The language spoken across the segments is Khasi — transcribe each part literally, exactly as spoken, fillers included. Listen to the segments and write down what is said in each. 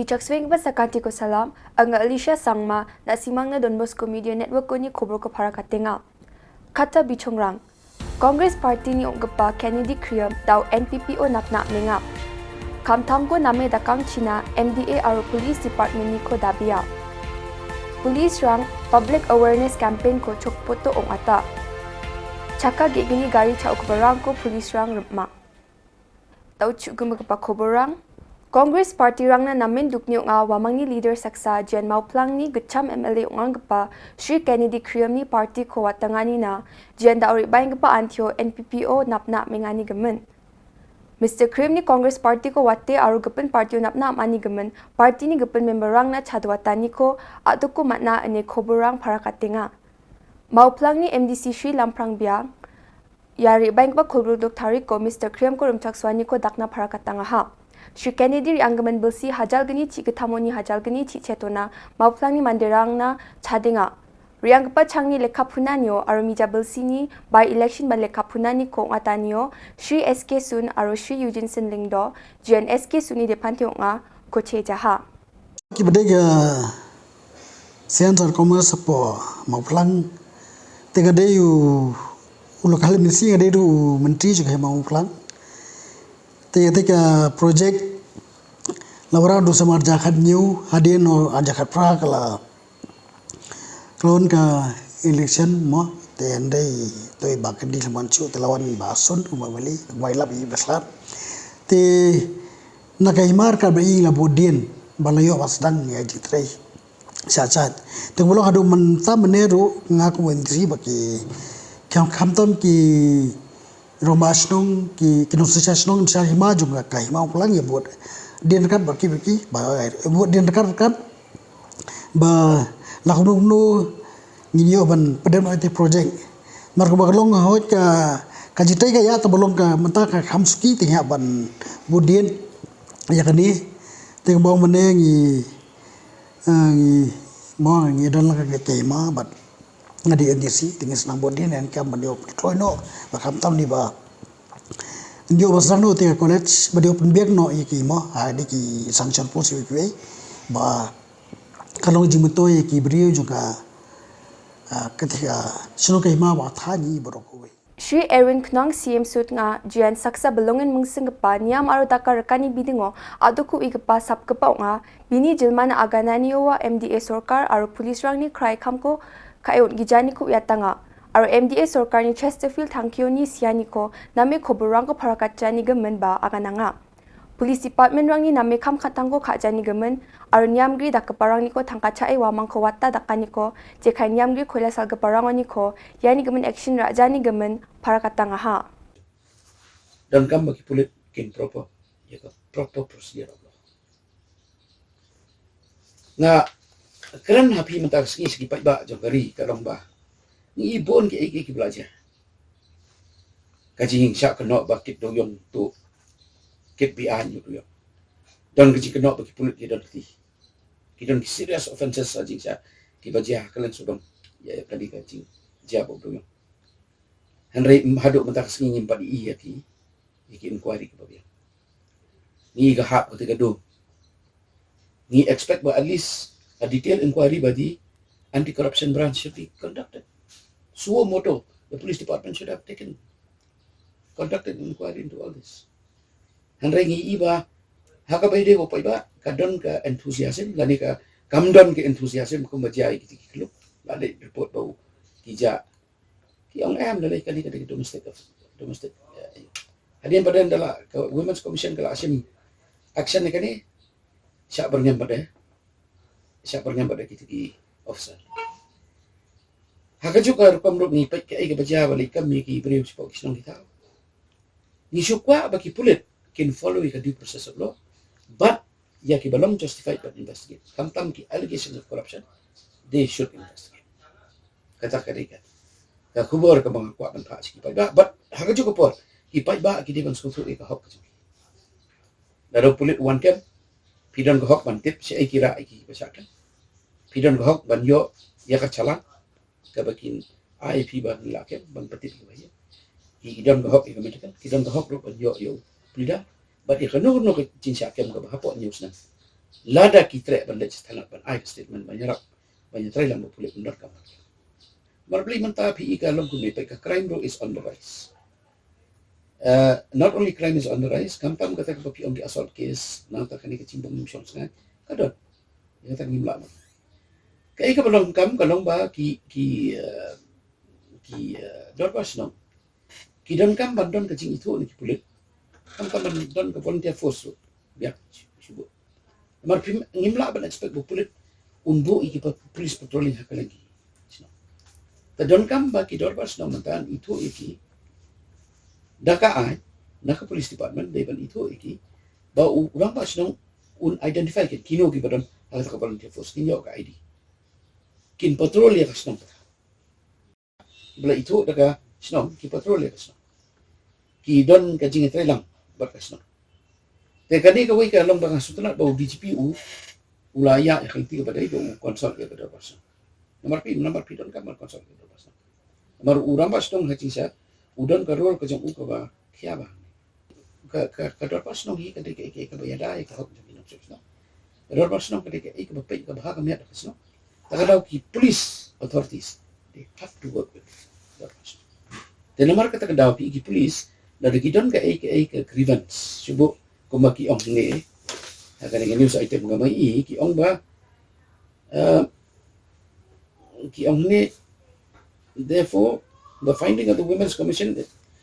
Ichak swing ba sakati ko salam, anga Alicia Sangma, na simang na Don Bosco Media Network ko ni khobor ko para katenga. Kata bichongrang. Congress Party ni ongkapa Kennedy Khriam daw N P P O napna menga. Kamthang ko name dakang China M D A aro Police Department ni ko dabia. Police rang public awareness campaign ko chok poto ong ata. Chaka ge gini gari cha uk barang ko police rang rema. Tau chu gumba kapa khobor rang. Congress Party rang na namen duk ni ong a wamang ni leader saksa Jen Mawphlang ni gecham M L A ong ang kapa Shri Kennedy Khriam ni party ko watangani na Jen da ori bain kapa antio N P P O napna mengani gemen. Mister Khriam ni Congress Party ko wate aro gepen party o napna mani gemen party ni gepen member rang na chadwatani ko atuku matna ene khobor rang para katenga. Mawphlang ni M D C Shri Lamprang Biang, ya ri bain kapa khulbru duk tarik ko Mister Khriam ko rumchak swani ko dakna para katanga ha. Shri Kennedy ri anggemen belsi hajal geni chi ketamoni hajal geni chi chetona Mawphlang ni manderang na chadinga. Ri anggepa chang ni lekha puna nio aro mija belsi ni by election ba lekha puna ni ko ngata nio Shri S K Sun aro Shri Eugene Senlingdo Jen S K Sun ni depante onga ko che jaha. Ki bade ga Sian sar koma sapo Mawphlang. Te ga dei u u lokal misi ga dei du mentri juga Mawphlang. Te te ka project lawara du samar jakat new hadien no ajakat pra kala klon ka election mo te ndei toi ba kendi laman chu te lawan ba sun uma bali bai lap i beslar. Te na ka himar ka ba i la bodien ba la yo ba sedang ya jitrei. Sha chat. Te bolo hadu menta meneru nga ku wendri ba ki kam kamtam ki roma shnong ki ki nong sha shnong sha hima jong ka hima pulang ya bot. Din kat ba ki ba ki ba bot din kat kat ba la kumno kumno ngi yo ban pedem ati project. Mar ko ba long hoj ka ka jitai ka ya ta balong ka menta ka kham suki te ya ban bot din ya kani te ba mane ngi Ah, ngi mo ngi don la ka kema bat nga di N D C te ngi snang bot din en kam ban dio kloi no ba kam tam ni ba ndio ba sang no te college ba dio pun biak no i ki mo ha di ki sanction post i ki ba ka long jing mento i ki brio juga ka te ka sino ka hima ba tha ni ba ro ko. Shri Erwin Khnong C M Sut nga Jian saksa belongin mungsing kepa niam aro taka rekani bidingo ado ku i kepa sap kepa nga bini jilman aganani owa M D A sorkar aro police rang ni krai kam ko ka eun gijani ku yatanga aro M D A sorkar ni Chesterfield thangkio ni siani ko name ko burang ko parakat jani gemen ba agananga. Police Department rang ni name kam khatang ko kha jani gemen aro niam gri dak keparang ni ko thangka cha e wamang ko watta dak kani ko jekai niam gri koila sal keparang ni ko yani gemen action ra jani gemen para katang aha. Dan kam baki pulit kin proper ya ka proper procedure of law. Nga kren hapi menta sngi segi paibak jong kari ka long ba ngi i bon ki aiki ki belajar. Ka jingshah kena ba kit doyong tu kit bi an yu doyong. Dan ka jingkena ba ki pulit ki don kti. Ki don ki serious offenses a jingshah ki ba jia ka len sudong. Ya ya kali ka jingjia ba doyong. Henry haduk menta ka sngi ngim pat i ya ki ya ki inquiry ki ba biang. Ngi ka hap ka te ka do. Ngi expect ba at least a detailed inquiry by the anti-corruption branch should be conducted. Suo moto, the police department should have taken conducted an inquiry into all this. Henry ngi i ba ha ka bai dei ba pai ba ka don ka enthusiasm lani ka kam don ka enthusiasm kum ba jai ki ki kluk la dei report ba ki ja ki ong em la dei kani ka dei domestic of domestic. Hadien ba den dala ka Women's Commission ka la asim action ni kani sha berngem ba dei sha berngem ba dei ki ki officer. Ha ka juk ka rukom rup ngi pek ka ai ka baja ba lei kam mi ki briew sipok ki shnong ki tau. Ngi shu kwah ba ki pulit kin follow ïa ka due process of law. But ïa ki ba long justified ban investigate. Khamtam ki allegations of corruption, they should investigate. Kata ka dei ka ka khubor ka ba nga kwah ban phah sha ki paidbah. But ha ka juk ka por ki paidbah ki dei ban sngewthuh ïa ka hok ka jong ki. Lada u pulit u wan kem, phi don ka hok ban tip sha ei ki rah ïa ki ba shah kem. Phi don ka hok ban ïoh ïa ka challan kaba kin ai phi ba kin lah kem ban patit ki ba ïa. Ki don ka hok ïa ka medical, ki don ka hok ruh ban ïoh ïa u pleader. Bad ïa kano kano ka jingshah kem kaba hapoh hynñiew snem. Lada ki treh ban leit sha thanat ban ai ka statement ban ïarap ban ïatreilang ba pulit ym donkam. Namar balei mynta phi i ka long kumne, peit ka crime ruh is on the rise. Uh, not only crime is on the rise, khamtam kata kaba phi ong ki assault case, nangta kane ka jingbym shong sngewsih ka don. Ïa kata ngim lah ban. Kaei kaba long kam ka long ba ki ki uh, ki uh, dorbar shnong ki donkam ban don ka jingithuh na ki pulit. Khamtam ban don ka volunteer force ruh. Biang shu, shu buh. Namar phim, ngim lah ban expect ba pulit un buh ïa ki pa-, police patrolling ha kylleng ki shnong. Te donkam ba ki dorbar shnong mynta yn ithuh ïa ki da ka aiñ na ka police department, dei ban ithuh ïa ki ba u rangbah shnong un identify ki, kino kiba don ha kata ka volunteer force, kin ïoh ka I D, kin patrol ïa ka shnong kata. Ba la ithuh da ka shnong, ki patrol ïa ka shnong. Ki don ka jingïatreilang bad ka shnong. Te kane kawei ka long ba nga sngewtynnat ba u D G P u, u la ïa, ïa ka lynti kaba dei ba u consult ïa ka dorbar shnong. Namar phi, namar phi donkam ban consult ïa ka dorbar shnong. Namar u rangbah shnong ha jingshisha u don ka role ka jong u kaba khia bha. Ka, ka, ka dorbar shnong hi ka dei kaei kaei kaba ïada ïa ka hok jong ki nongshong shnong. Ka dorbar shnong ka dei kaei kaba peit, kaba ha ka miat ka shnong. Ta ka daw ki police authorities, they have to work with dorbar shnong. Te namar kata ka daw ki, ki police, lada ki don kaei kaei ka grievance, shu buh kumba ki ong hangne ha kane ka news item nga mih, ki ong ba, uh, ki ong hangne, therefore the finding of the Women's Commission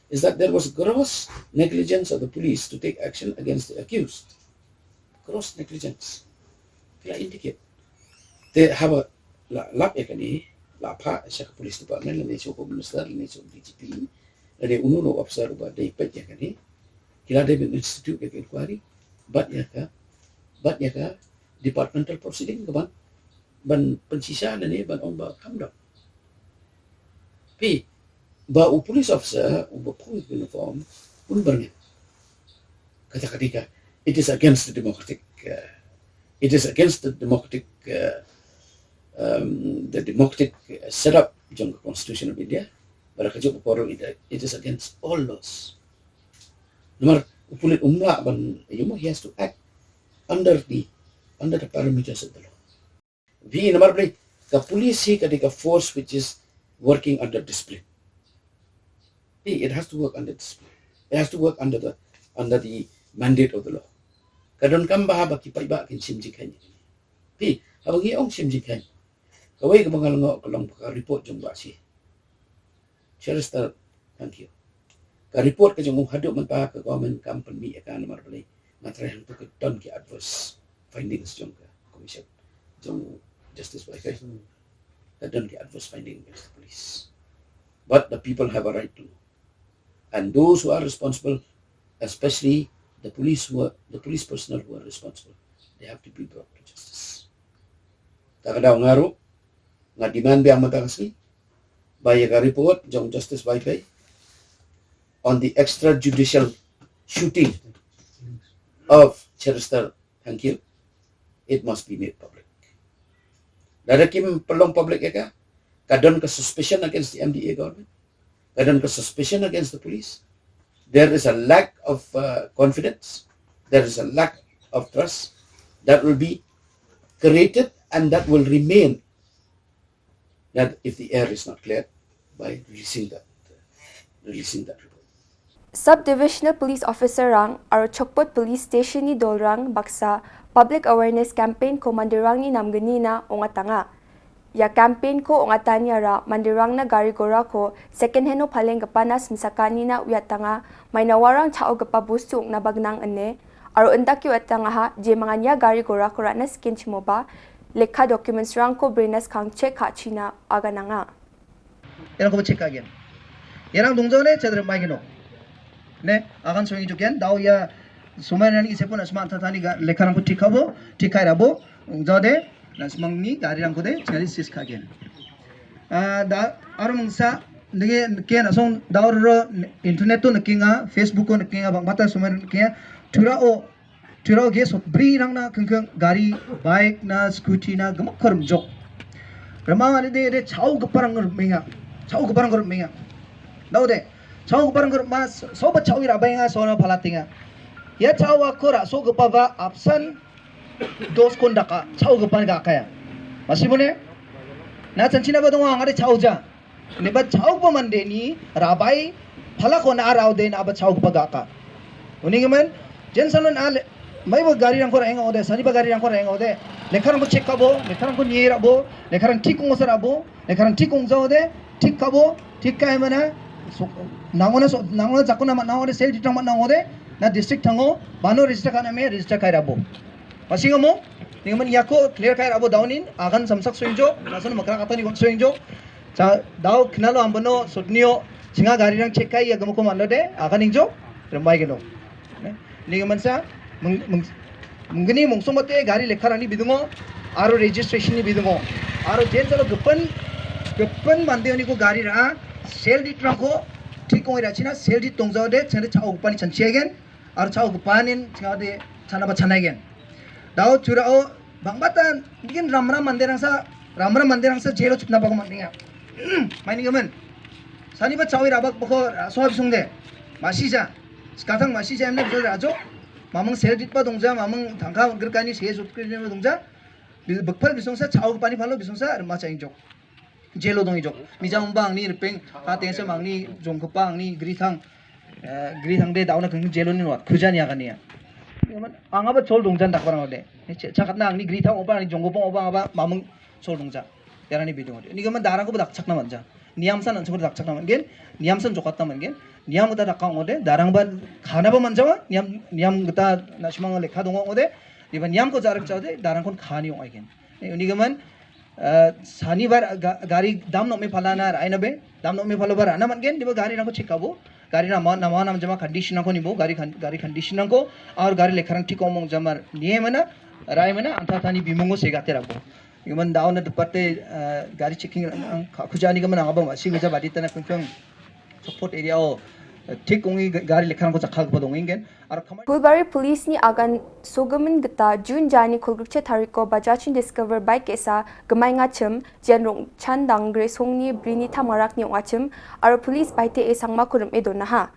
is that there was gross negligence of the police to take action against the accused. Gross negligence. Ki la indicate. Te haba la lap ïa kane, la phah sha ka police department, lane sha u Home Minister, lane sha u D G P, lane uno uno u officer uba dei peit ïa kane, ki la dei ban institute ïa ka inquiry bad ïa ka, bad ïa ka departmental proceeding ka ban, ban pynshisha lane ban ong ba kham don. Phi, ba u police officer uba phong uniform un byrngem. Kata ka dei ka, it is against the democratic, uh, it is against the democratic, uh, um, the democratic setup jong ka Constitution of India. Bad ka jong ka por it, it is against all laws. Namar u pulit um lah ban, you know, he has to act under the, under the parameters of the law. Phi, namar balei, ka police hi ka dei ka force which is working under discipline. Phi, it has to work under discipline. It has to work under the, under the mandate of the law. Ka donkam ba haba ki paidbah kin shim jingkheiñ. Phi, haba ngi ong shim jingkheiñ, kawei kaba nga lyngngoh ka long ka report jong Bah Shi. Cherister, thank you. Ka report ka jong u haduh mynta ka government kam pynmih ïa ka, namar balei, nga tharai hangto ka don ki adverse findings jong ka commission, jong Justice Waikai. Ka don ki adverse finding against the police. But the people have a right to know. And those who are responsible, especially the police who are, the police personnel who are responsible, they have to be brought to justice. Ta ka daw nga ruh nga demand biang mynta ka sngi ba ïa ka report jong Justice Waipai on the extrajudicial shooting of Cherister Thangkhiew, it must be made public. Lada kim pynlong public ïa ka, ka don ka suspicion against the M D A government. Ka don ka suspicion against the police. There is a lack of uh, confidence. There is a lack of trust that will be created and that will remain, that if the air is not cleared by releasing that, releasing that report. Sub Divisional Police Officer rang aro Chokpot Police Station ni dolrang baksa Public Awareness Campaign ko mandirang ni namgani na ongatanga. Ia campaign ko ongatani ara mandirang na gari gora ko second hand o phaleng kepana smsakani na uiatanga mai na warang chao kepa bustu ong na bagnang ene. Aro entak uiatanga ha je mangan ia gari gora ko ratna skin chimoba lekha documents rang ko brenas kang check ha china aga nanga. Erang ko check again. Erang dungjo ne chedre mai gino. Ne akan songi juken dau ia sumai nani sepun asma thani ga lekha rang ko check habo check kai rabo. Jode na smang ni gari rang ko de chali sis kha gen. Ah, da aro mangsa nge ken asong daw ro internet to nkinga, Facebook ko nkinga, bang mata sumai nkinga. Tura o tura o ge so bri rang na kengkeng gari, bike na scooty na gemak korum jok. Rama ngani de de chau geparang korum menga. Chau geparang korum menga. Daw de chau geparang korum mas so ba chau ira benga so na palatinga. Ya chau akora so gepava absent dos kon da ka chau ka pan ka ka ya. Masi mone? Na chan china ba dong ang ada chau ja. Ni ba chau ba man de ni rabai phala ko na rau de na ba chau ba ga ka. Uni ngi man jen salon a le mai ba gari rang ko rang ode, sani ba gari rang ko rang ode. Lekha rang ko check ka bo, lekha rang ko nyi ra bo, lekha rang thik ko sara bo, lekha rang thik ko ja ode, thik ka bo, thik ka mana. So nangona so nangona jakona ma nangode sel thik rang ma nangode na district thango bano register kana me register kai ra bo. Masing amo, ni man yako clear kai ra bo daunin akan samsak soinjo, nasan makra kata ni soinjo. Cha dau khnalo ambano sotnio chinga gari rang check kai ya gamuko mando de akan ingjo rembai geno. Ni man sa mung- mung- mungni mungsong mate gari lekha rani bidungo aro registration ni bidungo aro jen salo gepen gepen mande ni ko gari ra sel di trangko thik kong ira china sel di tongja de chende chau pani chanchi again aro chau panin chau de chana ba chana again. Dau chura o bang batan bikin ramram mande rangsa ramram mande rangsa jelo chupna ba ko mandinga. Mai ni gamen. Sani ba chawi rabak bako so bisung de. Masija. Skathang masija emne bisung rajo. Mamang sel dit pa dongja, mamang thangka gerkani se sut kini dongja. Bil- Bekpal bisung sa chau pani palo bisung sa rema chain jok. Jelo dong jok. Mijang bang ni repeng ka teng sa mang ni jong kepa ang ni grithang. Eh, grithang de dauna keng jelo ni wat khujan ya kania. Anga ba chol dongjan dak barang ode. Chakat na ang ni grithang oba ni jong gopong oba aba mamang chol dongja. Yarani bidung ode. Ni gaman darang ko ba dak chak na manja. Niam san ansung dak chak na man gen. Niam san jokat na man gen. Niam kita dak kang ode. Darang ba khana ba manja wa. Niam niam kita na simang lekha dong ode. Di ba niam ko jarak cha ode. Darang kon khani ong ai gen. Ni gaman eh, sani bar ga- gari dam nok me phala na rai na be dam nok me phala bar na man gen di ba gari nang ko check ka bo gari na ma na ma nam jama condition nang ko ni bo gari kan- gari condition nang ko aur gari lekharang thik omong jamar niye mana rai mana anta thani bimungo se gate rabo. Iman daun na departe eh, gari checking ang- ang- khuja ni gaman ang abang si guja badi tana kungkung support area o eh, thik ongi ga- gari lekharang ko chakha ko dong ingen. Ar khamar Phulbari Police ni agan sogamin gita June jani khulgrikche tariko bajachin Discover bike kesa gemai ngachim jen rong chandang gresong ni brini tamarak ni ngachim ar police baite e sangma kurum e donaha.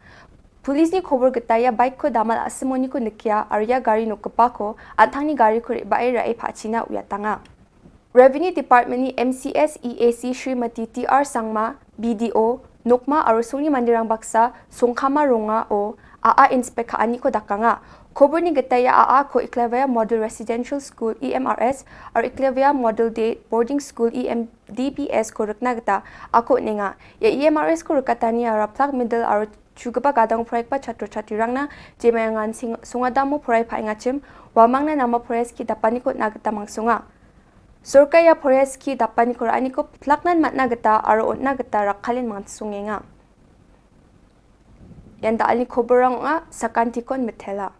Police ni khobor gita ya bike ko damal asimoni ko nikia ar ya gari no kepako antang ni gari ko re bae rae pachina uyatanga. Revenue Department ni M C S E A C Srimati T R Sangma, B D O, Nokma aro songni mandirang baksa Songkhama Ronga o A A inspect ka ani ko dakanga. Khobor ni gita ya A A ko Eklavya Model Residential School E M R S aro Eklavya Model Day Boarding School E M D B S ko rikna gita ako nenga. Ya E M R S ko rikatani aro plak middle aro chugaba gadang proyek pa chatro chatri rangna jemayangan sing sungadamo proyek pa ingachim wamangna nama proyek ki dapani ko na gita mangsunga. Sorkar ya Forest ki dapani kor ani ko plaknan matna gita aro otna gita rakhalin mang sungenga. Yanda ani koborang nga sakantikon metela.